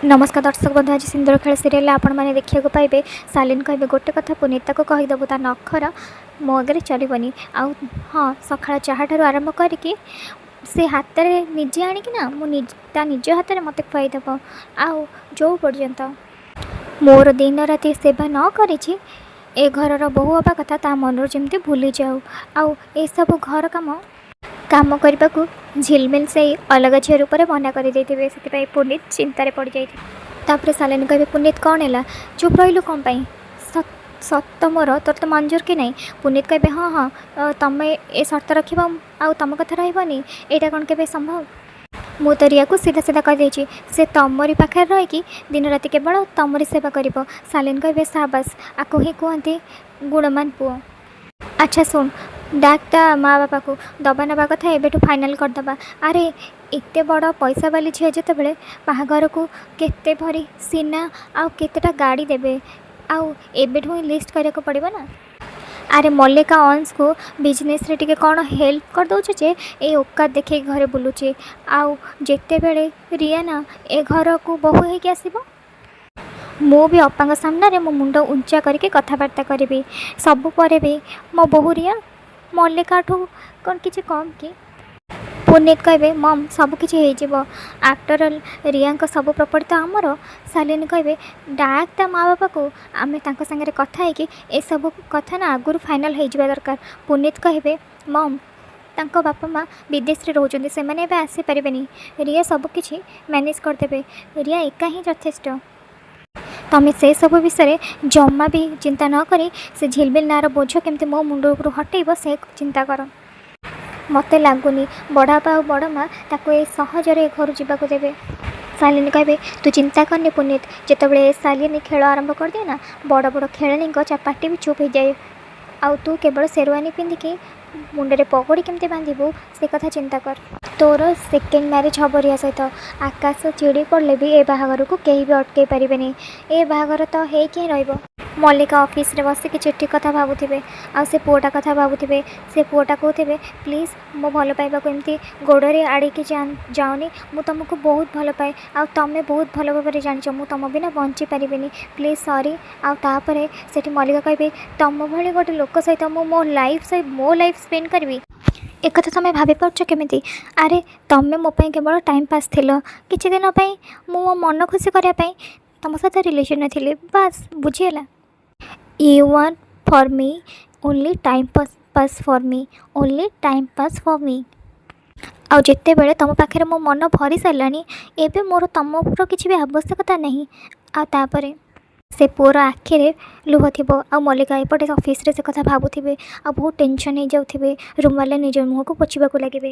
ନମସ୍କାର ଦର୍ଶକ ବନ୍ଧୁ, ଆଜି ସିନ୍ଦୁର ଖେଳ ସିରିଏଲରେ ଆପଣମାନେ ଦେଖିବାକୁ ପାଇବେ, ଶାଲିନ କହିବେ, ଗୋଟେ କଥା ପୁନିତାକୁ କହିଦେବୁ, ତା ନଖରା ମୋ ଆଗରେ ଚାଲିବନି। ଆଉ ହଁ, ସକାଳ ଚାହାଠାରୁ ଆରମ୍ଭ କରିକି ସେ ହାତରେ ନିଜେ ଆଣିକି ନା ମୁଁ ତା ନିଜ ହାତରେ ମୋତେ ଖୁଆଇଦେବ। ଆଉ ଯେଉଁ ପର୍ଯ୍ୟନ୍ତ ମୋର ଦିନ ରାତି ସେବା ନ କରିଛି, ଏ ଘରର ବୋହୂ ହେବା କଥା ତା ମନରୁ ଯେମିତି ଭୁଲିଯାଉ। ଆଉ ଏସବୁ ଘର କାମ କାମ କରିବାକୁ ଝିଲମିଲ ସେଇ ଅଲଗା ଝିଅ ରୂପରେ ମନା କରିଦେଇଥିବେ। ସେଥିପାଇଁ ପୁନିତ ଚିନ୍ତାରେ ପଡ଼ିଯାଇଥିବେ। ତାପରେ ଶାଲିନୀ କହିବେ, ପୁନିତ, କ'ଣ ହେଲା? ଚୁପ୍ ରହିଲୁ କ'ଣ ପାଇଁ? ସତ ମୋର ତୋର ତ ମଞ୍ଜୁର କି ନାହିଁ? ପୁନିତ କହିବେ, ହଁ, ତମେ ଏ ସର୍ତ୍ତ ରଖିବ ଆଉ ତମ କଥା ରହିବନି, ଏଇଟା କ'ଣ କେବେ ସମ୍ଭବ? ମୁଁ ତ ରିୟାକୁ ସିଧା ସିଧା କହିଦେଇଛି, ସେ ତମରି ପାଖରେ ରହିକି ଦିନ ରାତି କେବଳ ତମରି ସେବା କରିବ। ଶାଲିନ କହିବେ, ସାବାସ, ଆକୁ ହିଁ କୁହନ୍ତି ଗୁଣମାନ ପୁଅ। ଆଚ୍ଛା ଶୁଣ, ଡାକ ତା ମା ବାପାକୁ, ଦବା ନେବା କଥା ଏବେଠୁ ଫାଇନାଲ୍ କରିଦେବା। ଆରେ, ଏତେ ବଡ଼ ପଇସାବାଲି ଝିଅ ଯେତେବେଳେ, ବାହାଘରକୁ କେତେ ଭରି ସୁନା ଆଉ କେତେଟା ଗାଡ଼ି ଦେବେ, ଆଉ ଏବେଠୁ ହିଁ ଲିଷ୍ଟ କରିବାକୁ ପଡ଼ିବ ନା। ଆରେ, ମଲ୍ଲିକା ଅଂଶକୁ ବିଜନେସ୍ରେ ଟିକେ କ'ଣ ହେଲ୍ପ କରିଦେଉଛି ଯେ ଏ ଓକାତ ଦେଖେଇକି ଘରେ ବୁଲୁଛି। ଆଉ ଯେତେବେଳେ ରିୟା ନା ଏ ଘରକୁ ବୋହୂ ହେଇକି ଆସିବ, ମୁଁ ବି ଅପାଙ୍କ ସାମ୍ନାରେ ମୋ ମୁଣ୍ଡ ଉଞ୍ଚା କରିକି କଥାବାର୍ତ୍ତା କରିବି। ସବୁ ପରେ ବି ମୋ ବୋହୂ ରିୟା ମଲ୍ଲିକାଠୁ କ'ଣ କିଛି କମ୍ କି? ପୁନିତ କହିବେ, ମମ୍, ସବୁ କିଛି ହେଇଯିବ। ଆଫ୍ଟର ଅଲ୍ ରିୟାଙ୍କ ସବୁ ପ୍ରପର୍ଟି ତ ଆମର। ଶାଲିନୀ କହିବେ, ଡାକ ତା ମା ବାପାକୁ, ଆମେ ତାଙ୍କ ସାଙ୍ଗରେ କଥା ହେଇକି ଏସବୁ କଥା ନା ଆଗରୁ ଫାଇନାଲ୍ ହେଇଯିବା ଦରକାର। ପୁନିତ କହିବେ, ମମ୍, ତାଙ୍କ ବାପା ମା ବିଦେଶରେ ରହୁଛନ୍ତି, ସେମାନେ ଏବେ ଆସିପାରିବେନି। ରିୟା ସବୁ କିଛି ମ୍ୟାନେଜ୍ କରିଦେବେ। ରିୟା ଏକା ହିଁ ଯଥେଷ୍ଟ। ତମେ ସେସବୁ ବିଷୟରେ ଜମା ବି ଚିନ୍ତା ନ କରି ସେ ଝିଲମିଲ ନାଁର ବୋଝ କେମିତି ମୋ ମୁଣ୍ଡ ଉପରୁ ହଟେଇବ, ସେ ଚିନ୍ତା କର। ମୋତେ ଲାଗୁନି ବଡ଼ବାପା ଆଉ ବଡ଼ ମା ତାକୁ ଏ ସହଜରେ ଏ ଘରୁ ଯିବାକୁ ଦେବେ। ଶାଲିନୀ କହିବେ, ତୁ ଚିନ୍ତା କରନି ପୁନିତ। ଯେତେବେଳେ ଏ ଶାଲିନୀ ଖେଳ ଆରମ୍ଭ କରିଦିଏ ନା, ବଡ଼ ବଡ଼ ଖେଳାଳିଙ୍କ ପାଟି ବି ଚୁପ୍ ହେଇଯାଏ। ଆଉ ତୁ କେବଳ ସେରୱାନୀ ପିନ୍ଧିକି ମୁଣ୍ଡରେ ପଗଡ଼ି କେମିତି ବାନ୍ଧିବୁ, ସେ କଥା ଚିନ୍ତା କର। ତୋର ସେକେଣ୍ଡ ମ୍ୟାରେଜ୍ ହେବ ରିୟା ସହିତ। ଆକାଶ ଚିଡ଼ି ପଡ଼ିଲେ ବି ଏ ବାହାଘରକୁ କେହି ବି ଅଟକେଇ ପାରିବେନି। ଏ ବାହାଘର ତ ହେଇକି ହିଁ ରହିବ। ମଲ୍ଲିକା ଅଫିସରେ ବସିକି ଚିଠି କଥା ଭାବୁଥିବେ ଆଉ ସେ ପୁଅଟା କଥା ଭାବୁଥିବେ। ସେ ପୁଅଟା କହୁଥିବେ, ପ୍ଲିଜ୍ ମୋ ଭଲ ପାଇବାକୁ ଏମିତି ଗୋଡ଼ରେ ଆଡ଼େଇକି ଯାଅନି। ମୁଁ ତୁମକୁ ବହୁତ ଭଲ ପାଏ ଆଉ ତମେ ବହୁତ ଭଲ ଭାବରେ ଜାଣିଛ, ମୁଁ ତୁମ ବିନା ବଞ୍ଚିପାରିବିନି। ପ୍ଲିଜ୍, ସରି। ଆଉ ତାପରେ ସେଠି ମଲ୍ଲିକା କହିବେ, ତମ ଭଳି ଗୋଟେ ଲୋକ ସହିତ ମୁଁ ମୋ ଲାଇଫ୍ ସହିତ ମୋ ଲାଇଫ୍ ସ୍ପେଣ୍ଡ କରିବି, ଏକଥା ତୁମେ ଭାବିପାରୁଛ କେମିତି? ଆରେ, ତମେ ମୋ ପାଇଁ କେବଳ ଟାଇମ୍ ପାସ୍ ଥିଲ। କିଛି ଦିନ ପାଇଁ ମୁଁ ମୋ ମନ ଖୁସି କରିବା ପାଇଁ ତୁମ ସହିତ ରିଲେସନ୍ରେ ଥିଲି, ବାସ୍। ବୁଝିହେଲା? You are for me only time pass for me, only time pass for me. ଆଉ ଯେତେବେଳେ ତୁମ ପାଖରେ ମୋ ମନ ଭରି ସାରିଲାଣି, ଏବେ ମୋର ତୁମର କିଛି ବି ଆବଶ୍ୟକତା ନାହିଁ। ଆଉ ତାପରେ ସେ ପୁଅର ଆଖିରେ ଲୁହ ଥିବ ଆଉ ମଲ୍ଲିକା ଏପଟେ ଅଫିସରେ ସେ କଥା ଭାବୁଥିବେ ଆଉ ବହୁତ ଟେନସନ୍ ହେଇଯାଉଥିବେ। ରୁମାଲରେ ନିଜ ମୁହଁକୁ ପୋଛିବାକୁ ଲାଗିବେ।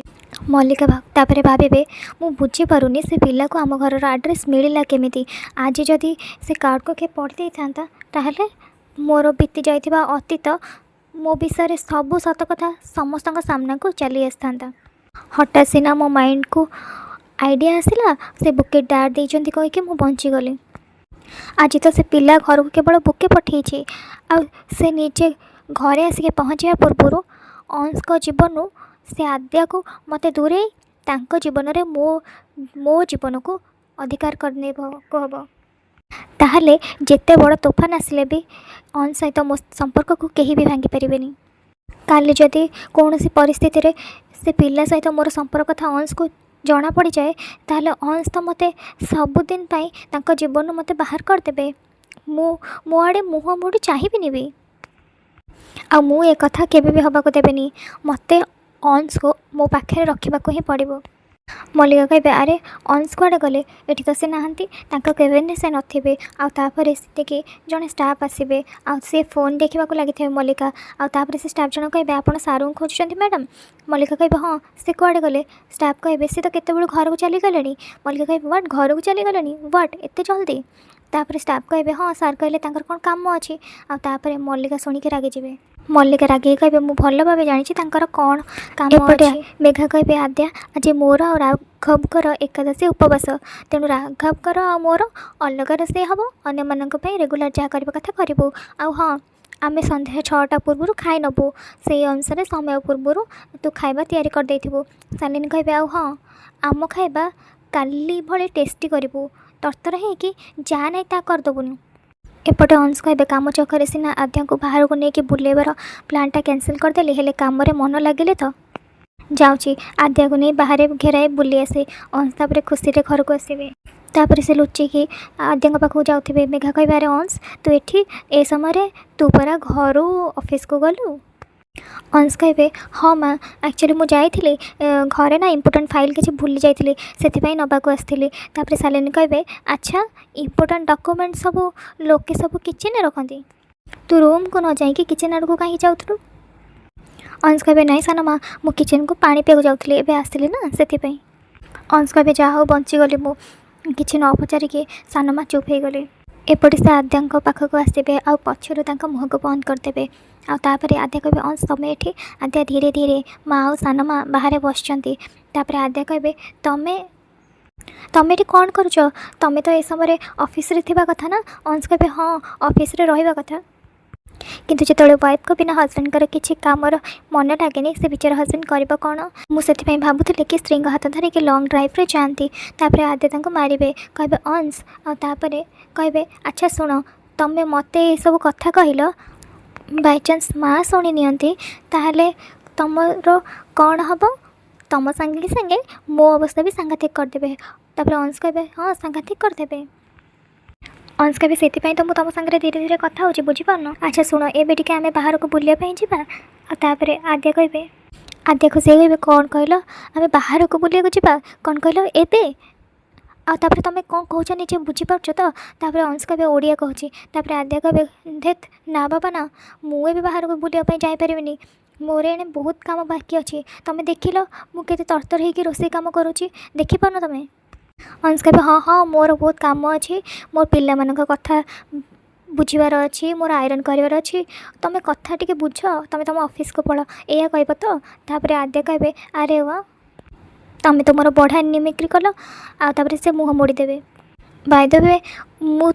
ମଲ୍ଲିକା ତାପରେ ଭାବିବେ, ମୁଁ ବୁଝିପାରୁନି, ସେ ପିଲାକୁ ଆମ ଘରର ଆଡ୍ରେସ୍ ମିଳିଲା କେମିତି? ଆଜି ଯଦି ସେ କାର୍ଡ଼କୁ କିଏ ପଢ଼ି ଦେଇଥାନ୍ତା, ତାହେଲେ ମୋର ବିତି ଯାଇଥିବା ଅତୀତ, ମୋ ବିଷୟରେ ସବୁ ସତ କଥା ସମସ୍ତଙ୍କ ସାମ୍ନାକୁ ଚାଲି ଆସିଥାନ୍ତା। ହଠାତ୍ ସିନା ମୋ ମାଇଣ୍ଡକୁ ଆଇଡ଼ିଆ ଆସିଲା, ସେ ବୁକେ ଡାଡ୍ ଦେଇଛନ୍ତି କହିକି ମୁଁ ବଞ୍ଚିଗଲି। ଆଜି ତ ସେ ପିଲା ଘରକୁ କେବଳ ବୁକେ ପଠେଇଛି ଆଉ ସେ ନିଜେ ଘରେ ଆସିକି ପହଞ୍ଚିବା ପୂର୍ବରୁ ଅଂଶଙ୍କ ଜୀବନରୁ ସେ ଆଦ୍ୟାକୁ ମୋତେ ଦୂରେଇ ତାଙ୍କ ଜୀବନରେ ମୋ ମୋ ଜୀବନକୁ ଅଧିକାର କରିନେବାକୁ ହେବ। ତାହେଲେ ଯେତେ ବଡ଼ ତୋଫାନ ଆସିଲେ ବି ଅଂଶ ସହିତ ମୋ ସମ୍ପର୍କକୁ କେହି ବି ଭାଙ୍ଗି ପାରିବେନି। କାଲି ଯଦି କୌଣସି ପରିସ୍ଥିତିରେ ସେ ପିଲା ସହିତ ମୋର ସମ୍ପର୍କ କଥା ଅଂଶକୁ ଜଣା ପଡ଼ିଯାଏ, ତାହେଲେ ଅଂଶ ତ ମୋତେ ସବୁଦିନ ପାଇଁ ତାଙ୍କ ଜୀବନରୁ ମୋତେ ବାହାର କରିଦେବେ। ମୁଁ ମୋ ଆଡ଼େ ମୁହଁ ମୋଡ଼ି ଚାହିଁବିନି ବି। ଆଉ ମୁଁ ଏ କଥା କେବେ ବି ହେବାକୁ ଦେବେନି। ମୋତେ ଅଂଶକୁ ମୋ ପାଖରେ ରଖିବାକୁ ହିଁ ପଡ଼ିବ। ମଲ୍ଲିକା କହିବେ, ଆରେ, ଅଂଶ କୁଆଡ଼େ ଗଲେ? ଏଠି ତ ସେ ନାହାନ୍ତି। ତାଙ୍କ କେବିନରେ ସେ ନଥିବେ। ଆଉ ତାପରେ ସେଠିକି ଜଣେ ଷ୍ଟାଫ୍ ଆସିବେ ଆଉ ସେ ଫୋନ୍ ଦେଖିବାକୁ ଲାଗିଥିବେ ମଲ୍ଲିକା। ଆଉ ତାପରେ ସେ ଷ୍ଟାଫ୍ ଜଣ କହିବେ, ଆପଣ ସାର୍ଙ୍କୁ ଖୋଜୁଛନ୍ତି ମ୍ୟାଡ଼ାମ୍? ମଲ୍ଲିକା କହିବେ, ହଁ, ସେ କୁଆଡ଼େ ଗଲେ? ଷ୍ଟାଫ୍ କହିବେ, ସେ ତ କେତେବେଳୁ ଘରକୁ ଚାଲିଗଲେଣି। ମଲ୍ଲିକା କହିବେ, ହ୍ୱାଟ୍? ଘରକୁ ଚାଲିଗଲେଣି? ହ୍ୱାଟ୍? ଏତେ ଜଲ୍ଦି? ତାପରେ ଷ୍ଟାଫ୍ କହିବେ, ହଁ, ସାର୍ କହିଲେ ତାଙ୍କର କ'ଣ କାମ ଅଛି। ଆଉ ତାପରେ ମଲ୍ଲିକା ଶୁଣିକି ରାଗିଯିବେ। ମଲ୍ଲିକା ରାଗିକି କହିବେ, ମୁଁ ଭଲ ଭାବେ ଜାଣିଛି ତାଙ୍କର କ'ଣ କାମ ଏପଟେ ଅଛି। ମେଘା କହିବେ, ଆଦ୍ୟା, ଆଜି ମୋର ଆଉ ରାଘବଙ୍କର ଏକାଦଶୀ ଉପବାସ। ତେଣୁ ରାଘବଙ୍କର ଆଉ ମୋର ଅଲଗା ରୋଷେଇ ହେବ। ଅନ୍ୟମାନଙ୍କ ପାଇଁ ରେଗୁଲାର ଯାହା କରିବା କଥା କରିବୁ। ଆଉ ହଁ, ଆମେ ସନ୍ଧ୍ୟା 6ଟା ପୂର୍ବରୁ ଖାଇ ନେବୁ। ସେଇ ଅନୁସାରେ ସମୟ ପୂର୍ବରୁ ତୁ ଖାଇବା ତିଆରି କରିଦେଇଥିବୁ। ଶାଲିନୀ କହିବେ, ଆଉ ହଁ, ଆମ ଖାଇବା କାଲି ଭଳି ଟେଷ୍ଟି କରିବୁ। ତରତର ହେଇକି ଯାହା ନାହିଁ ତାହା କରିଦେବୁନି। ଏପଟେ ଅଂଶ କହିବେ, କାମ ଚକରେ ସିନା ଆଦ୍ୟାଙ୍କୁ ବାହାରକୁ ନେଇକି ବୁଲେଇବାର ପ୍ଲାନ୍ଟା କ୍ୟାନସେଲ୍ କରିଦେଲି, ହେଲେ କାମରେ ମନ ଲାଗିଲେ ତ ଯାଉଛି ଆଦ୍ୟାକୁ ନେଇ ବାହାରେ ଘେରାଏ ବୁଲି ଆସେ। ଅଂଶ ତାପରେ ଖୁସିରେ ଘରକୁ ଆସିବେ। ତାପରେ ସେ ଲୁଚିକି ଆଦ୍ୟାଙ୍କ ପାଖକୁ ଯାଉଥିବେ। ମେଘା କହିବେ, ଆରେ ଅଂଶ, ତୁ ଏଠି ଏ ସମୟରେ? ତୁ ପରା ଘରୁ ଅଫିସକୁ ଗଲୁ। ଅଂଶ କହିବେ, ହଁ ମା, ଆକ୍ଚୁଆଲି ମୁଁ ଯାଇଥିଲି ଘରେ ନା ଇମ୍ପୋର୍ଟାଣ୍ଟ ଫାଇଲ୍ କିଛି ଭୁଲି ଯାଇଥିଲି, ସେଥିପାଇଁ ନେବାକୁ ଆସିଥିଲି। ତାପରେ ଶାଲିନୀ କହିବେ, ଆଚ୍ଛା, ଇମ୍ପୋର୍ଟାଣ୍ଟ ଡକ୍ୟୁମେଣ୍ଟ ସବୁ ଲୋକେ ସବୁ କିଚେନ୍ରେ ରଖନ୍ତି? ତୁ ରୁମ୍କୁ ନ ଯାଇକି କିଚେନ୍ ଆଡ଼କୁ କାହିଁକି ଯାଉଥିଲୁ? ଅଂଶ କହିବେ, ନାଇଁ ସାନ ମା, ମୁଁ କିଚେନ୍କୁ ପାଣି ପିଇବାକୁ ଯାଉଥିଲି, ଏବେ ଆସିଲି ନା ସେଥିପାଇଁ। ଅଂଶ କହିବେ, ଯାହା ହଉ ବଞ୍ଚିଗଲି ମୁଁ, କିଛି ନ ପଚାରିକି ସାନ ମା ଚୁପ୍ ହେଇଗଲେ। ଏପଟେ ସେ ଆଦ୍ୟାଙ୍କ ପାଖକୁ ଆସିବେ ଆଉ ପଛରୁ ତାଙ୍କ ମୁହଁକୁ ବନ୍ଦ କରିଦେବେ। ଆଉ ତାପରେ ଆଦ୍ୟା କହିବେ, ଅଂଶ, ତମେ ଏଠି? ଆଦ୍ୟା ଧୀରେ ଧୀରେ, ମା ଆଉ ସାନ ମା ବାହାରେ ବସିଛନ୍ତି। ତାପରେ ଆଦ୍ୟା କହିବେ, ତମେ ତମେ ଏଠି କ'ଣ କରୁଛ? ତମେ ତ ଏ ସମୟରେ ଅଫିସରେ ଥିବା କଥା ନା? ଅଂଶ କହିବେ, ହଁ, ଅଫିସରେ ରହିବା କଥା, କିନ୍ତୁ ଯେତେବେଳେ ୱାଇଫ୍ଙ୍କ ବିନା ହଜବେଣ୍ଡଙ୍କର କିଛି କାମର ମନ ଲାଗେନି, ସେ ବିଚାରା ହଜବେଣ୍ଡ କରିବ କ'ଣ? ମୁଁ ସେଥିପାଇଁ ଭାବୁଥିଲି କି ସ୍ତ୍ରୀଙ୍କ ହାତ ଧରିକି ଲଙ୍ଗ୍ ଡ୍ରାଇଭ୍ରେ ଯାଆନ୍ତି। ତାପରେ ଆଦ୍ୟା ତାଙ୍କୁ ମାରିବେ, କହିବେ, ଅଂଶ। ଆଉ ତାପରେ କହିବେ, ଆଚ୍ଛା ଶୁଣ, ତମେ ମୋତେ ଏସବୁ କଥା କହିଲ, ବାଇଚାନ୍ସ ମା ଶୁଣି ନିଅନ୍ତି ତାହେଲେ ତମର କ'ଣ ହେବ? ତମ ସାଙ୍ଗେ ସାଙ୍ଗେ ମୋ ଅବସ୍ଥା ବି ସାଂଘାତିକ କରିଦେବେ। ତାପରେ ଅଂଶ କହିବେ, ହଁ, ସାଂଘାତିକ କରିଦେବେ। ଅଂଶ କହିବେ, ସେଥିପାଇଁ ତ ମୁଁ ତମ ସାଙ୍ଗରେ ଧୀରେ ଧୀରେ କଥା ହେଉଛି, ବୁଝିପାରୁନ? ଆଚ୍ଛା ଶୁଣ, ଏବେ ଟିକେ ଆମେ ବାହାରକୁ ବୁଲିବା ପାଇଁ ଯିବା। ଆଉ ତାପରେ ଆଦ୍ୟା କହିବେ, ଆଦ୍ୟା ଖୁସି କହିବେ, କ'ଣ କହିଲ? ଆମେ ବାହାରକୁ ବୁଲିବାକୁ ଯିବା? କ'ଣ କହିଲ, ଏବେ? ଆଉ ତାପରେ ତମେ କ'ଣ କହୁଛ ନିଜେ ବୁଝିପାରୁଛ ତ? ତାପରେ ଅଂଶ କହିବେ, ଓଡ଼ିଆ କହୁଛି। ତାପରେ ଆଦ୍ୟା କହିବେ, ଧେତ୍, ନା ବାବା ନା, ମୁଁ ଏବେ ବାହାରକୁ ବୁଲିବା ପାଇଁ ଯାଇପାରିବିନି। ମୋର ଏଣେ ବହୁତ କାମ ବାକି ଅଛି। ତମେ ଦେଖିଲ ମୁଁ କେତେ ତରତର ହେଇକି ରୋଷେଇ କାମ କରୁଛି, ଦେଖିପାରୁନ ତମେ? ଅଂଶ କହିବେ, ହଁ ହଁ, ମୋର ବହୁତ କାମ ଅଛି, ମୋ ପିଲାମାନଙ୍କ କଥା ବୁଝିବାର ଅଛି, ମୋର ଆଇରନ୍ କରିବାର ଅଛି। ତମେ କଥା ଟିକେ ବୁଝ, ତମେ ତମ ଅଫିସକୁ ପଳାଅ। ଏଇଆ କହିବ ତ? ତାପରେ ଆଦ୍ୟା କହିବେ, ଆରେ ୱା, ତମେ ତ ମୋର ବଢ଼ିଆ ମିମିକ୍ରି କଲ। ଆଉ ତାପରେ ସେ ମୁହଁ ମୋଡ଼ିଦେବେ। ବାଇ ଦ we, ମୁଁ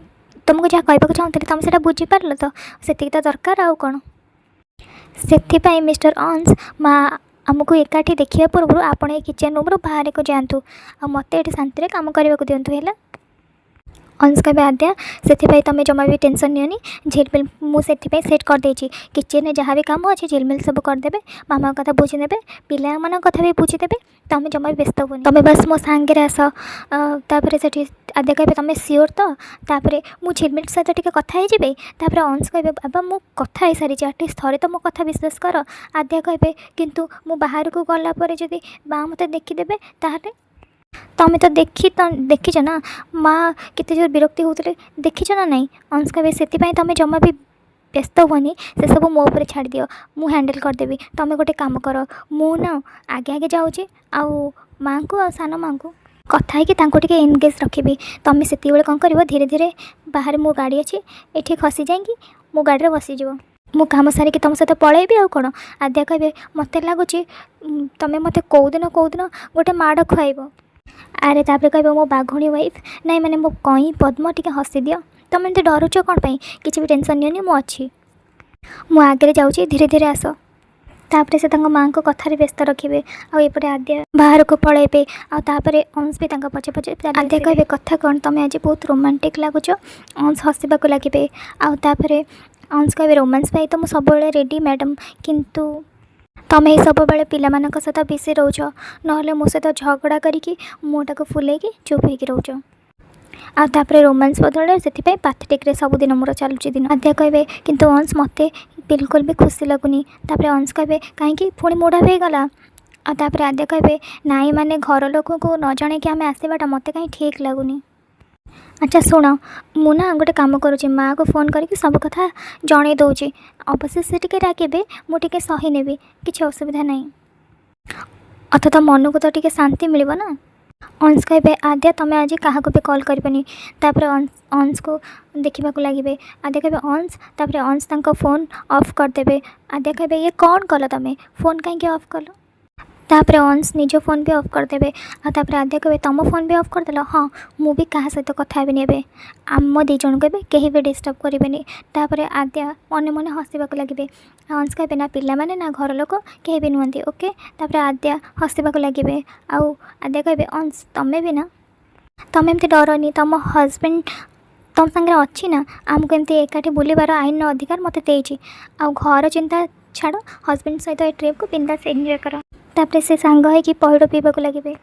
ତୁମକୁ ଯାହା କହିବାକୁ ଚାହୁଁଥିଲି ତମେ ସେଇଟା ବୁଝିପାରିଲ ତ? ସେତିକି ତ ଦରକାର, ଆଉ କ'ଣ? ସେଥିପାଇଁ ମିଷ୍ଟର ଅଂଶ, ମା ଆମକୁ ଏକାଠି ଦେଖିବା ପୂର୍ବରୁ ଆପଣ ଏ କିଚେନ୍ ରୁମ୍ରୁ ବାହାରକୁ ଯାଆନ୍ତୁ ଆଉ ମୋତେ ଏଠି ଶାନ୍ତିରେ କାମ କରିବାକୁ ଦିଅନ୍ତୁ, ହେଲା? ଅଂଶ କହିବେ, ଆଦ୍ୟା, ସେଥିପାଇଁ ତୁମେ ଜମା ବି ଟେନସନ୍ ନିଅନି। ଝିଲମିଲ ମୁଁ ସେଥିପାଇଁ ସେଟ୍ କରିଦେଇଛି। କିଚେନ୍ରେ ଯାହା ବି କାମ ଅଛି ଝିଲମିଲ ସବୁ କରିଦେବେ, ମାମାଙ୍କ କଥା ବୁଝିନେବେ, ପିଲାମାନଙ୍କ କଥା ବି ବୁଝିଦେବେ। ତୁମେ ଜମା ବି ବ୍ୟସ୍ତ ହୁଅନି, ତୁମେ ବାସ୍ ମୋ ସାଙ୍ଗରେ ଆସ। ତାପରେ ସେଠି ଆଦ୍ୟା କହିବେ, ତୁମେ ସିଓର ତ? ତାପରେ ମୁଁ ଝିଲମିଲ ସହିତ ଟିକେ କଥା ହେଇଯିବି। ତାପରେ ଅଂଶ କହିବେ, ବାବା, ମୁଁ କଥା ହେଇସାରିଛି, ଆଟଲିଷ୍ଟ ଥରେ ତ ମୋ କଥା ବିଶ୍ୱାସ କର। ଆଦ୍ୟା କହିବେ, କିନ୍ତୁ ମୁଁ ବାହାରକୁ ଗଲା ପରେ ଯଦି ମା ମୋତେ ଦେଖିଦେବେ ତାହେଲେ? ତମେ ତ ଦେଖିଛ ନା ମା କେତେ ଜୋର ବିରକ୍ତି ହେଉଥିଲେ, ଦେଖିଛ ନା ନାହିଁ? ଅଂଶ କହିବେ, ସେଥିପାଇଁ ତମେ ଜମା ବି ବ୍ୟସ୍ତ ହୁଅନି, ସେସବୁ ମୋ ଉପରେ ଛାଡ଼ିଦିଅ, ମୁଁ ହ୍ୟାଣ୍ଡେଲ୍ କରିଦେବି। ତମେ ଗୋଟେ କାମ କର, ମୁଁ ନା ଆଗେ ଆଗେ ଯାଉଛି ଆଉ ମାଆଙ୍କୁ ଆଉ ସାନ ମାଆଙ୍କୁ କଥା ହେଇକି ତାଙ୍କୁ ଟିକେ ଏନଗେଜ୍ ରଖିବି। ତମେ ସେତିକିବେଳେ କ'ଣ କରିବ, ଧୀରେ ଧୀରେ ବାହାରେ ମୋ ଗାଡ଼ି ଅଛି, ଏଠି ଖସି ଯାଇକି ମୋ ଗାଡ଼ିରେ ବସିଯିବ। ମୁଁ କାମ ସାରିକି ତୁମ ସହିତ ପଳେଇବି, ଆଉ କ'ଣ? ଆଦ୍ୟା କହିବେ, ମୋତେ ଲାଗୁଛି ତମେ ମୋତେ କେଉଁଦିନ କେଉଁଦିନ ଗୋଟେ ମାଡ଼ ଖୁଆଇବ। ଆରେ ତାପରେ କହିବ, ମୋ ବାଘୁଣୀ ୱାଇଫ୍, ନାଇଁ ମାନେ ମୋ କଇଁ ପଦ୍ମ, ଟିକେ ହସିଦିଅ। ତମେ ଏମିତି ଡରୁଛ କ'ଣ ପାଇଁ? କିଛି ବି ଟେନସନ୍ ନିଅନି, ମୁଁ ଅଛି, ମୁଁ ଆଗରେ ଯାଉଛି, ଧୀରେ ଧୀରେ ଆସ। ତାପରେ ସେ ତାଙ୍କ ମାଆଙ୍କ କଥାରେ ବ୍ୟସ୍ତ ରଖିବେ ଆଉ ଏପଟେ ଆଦ୍ୟା ବାହାରକୁ ପଳେଇବେ। ଆଉ ତାପରେ ଅଂଶ ବି ତାଙ୍କ ପଛେ ପଛେ। ଆଦ୍ୟା କହିବେ, କଥା କ'ଣ, ତମେ ଆଜି ବହୁତ ରୋମାଣ୍ଟିକ୍ ଲାଗୁଛ? ଅଂଶ ହସିବାକୁ ଲାଗିବେ। ଆଉ ତାପରେ ଅଂଶ କହିବେ, ରୋମାନ୍ସ ପାଇଁ ତ ମୁଁ ସବୁବେଳେ ରେଡ଼ି ମ୍ୟାଡ଼ାମ୍, କିନ୍ତୁ ତମେ ହିଁ ସବୁବେଳେ ପିଲାମାନଙ୍କ ସହିତ ବିଜି ରହୁଛ, ନହେଲେ ମୋ ସହିତ ଝଗଡ଼ା କରିକି ମୁହଁଟାକୁ ଫୁଲେଇକି ଚୁପ୍ ହେଇକି ରହୁଛ। ଆଉ ତାପରେ ରୋମାନ୍ସ ବଦଳରେ ସେଥିପାଇଁ ପାଥେଟିକ୍ରେ ସବୁଦିନ ମୋର ଚାଲୁଛି ଦିନ। ଆଦ୍ୟା କହିବେ, କିନ୍ତୁ ଅଂଶ, ମୋତେ ବିଲକୁଲ ବି ଖୁସି ଲାଗୁନି। ତାପରେ ଅଂଶ କହିବେ, କାହିଁକି, ପୁଣି ମୁଡ଼ ଅଫ୍ ହେଇଗଲା? ଆଉ ତାପରେ ଆଦ୍ୟା କହିବେ, ନାଇଁ ମାନେ ଘର ଲୋକଙ୍କୁ ନ ଜଣେଇକି ଆମେ ଆସିବାଟା ମୋତେ କାହିଁ ଠିକ୍ ଲାଗୁନି। ଆଚ୍ଛା ଶୁଣ, ମୁଁ ନା ଗୋଟେ କାମ କରୁଛି, ମାଆକୁ ଫୋନ୍ କରିକି ସବୁ କଥା ଜଣେଇ ଦେଉଛି। ଅବଶ୍ୟ ସେ ଟିକେ ରାଗିବେ, ମୁଁ ଟିକେ ସହି ନେବି, କିଛି ଅସୁବିଧା ନାହିଁ। ଅଥତ ମନକୁ ତ ଟିକେ ଶାନ୍ତି ମିଳିବ ନା? ଅଂଶ କହିବେ, ଆଦ୍ୟା, ତମେ ଆଜି କାହାକୁ ବି କଲ୍ କରିବନି। ତାପରେ ଅଂଶକୁ ଦେଖିବାକୁ ଲାଗିବେ। ଆଦ୍ୟା କହିବେ, ଅଂଶ। ତାପରେ ଅଂଶ ତାଙ୍କ ଫୋନ୍ ଅଫ୍ କରିଦେବେ। ଆଦ୍ୟା କହିବେ, ଇଏ କ'ଣ କଲ ତମେ? ଫୋନ୍ କାହିଁକି ଅଫ୍ କଲ? ତାପରେ ଅଂଶ ନିଜ ଫୋନ୍ ବି ଅଫ୍ କରିଦେବେ। ଆଉ ତାପରେ ଆଦ୍ୟା କହିବେ, ତମ ଫୋନ୍ ବି ଅଫ୍ କରିଦେଲ? ହଁ, ମୁଁ ବି କାହା ସହିତ କଥା ହେବିନି ଏବେ। ଆମ ଦୁଇ ଜଣଙ୍କୁ ଏବେ କେହି ବି ଡିଷ୍ଟର୍ବ କରିବେନି। ତାପରେ ଆଦ୍ୟା ମନେ ମନେ ହସିବାକୁ ଲାଗିବେ। ଆଉ ଅଂଶ କହିବେ, ନା ପିଲାମାନେ ନା ଘର ଲୋକ କେହି ବି ନୁହନ୍ତି, ଓକେ? ତାପରେ ଆଦ୍ୟା ହସିବାକୁ ଲାଗିବେ। ଆଉ ଆଦ୍ୟା କହିବେ, ଅଂଶ, ତମେ ବି ନା। ତମେ ଏମିତି ଡରନି, ତମ ହଜବେଣ୍ଡ ତମ ସାଙ୍ଗରେ ଅଛି ନା। ଆମକୁ ଏମିତି ଏକାଠି ବୁଲିବାର ଆଇନର ଅଧିକାର ମୋତେ ଦେଇଛି। ଆଉ ଘର ଚିନ୍ତା ଛାଡ଼, ହଜବେଣ୍ଡ ସହିତ ଏ ଟ୍ରିପ୍କୁ ବିନ୍ଦାସ ଏନ୍ଜୟ କର। ତାପରେ ସେ ସାଙ୍ଗ ହେଇକି ପଇଡ଼ ପିଇବାକୁ ଲାଗିବେ।